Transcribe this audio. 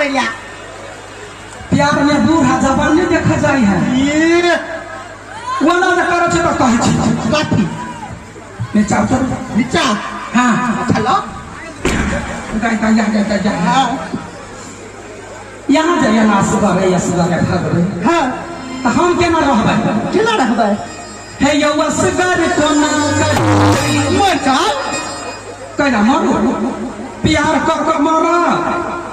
मरैया। प्यार में बूढ़ा जवान नहीं देखा जाय है। ई ओना जे करै छै तऽ कहै छै। कथी? नीचा उतर। नीचा? हाँ। अच्छा लो। जा जा जा जा जा। हाँ। यहाँ जाइए ना असगरे असगरे भगबै। हाँ। तऽ हम केना रहबै? केना रहबै? हे यौ असगर कोना कर मर जाओ। कैला मरू? प्यार कऽ कऽ मरब।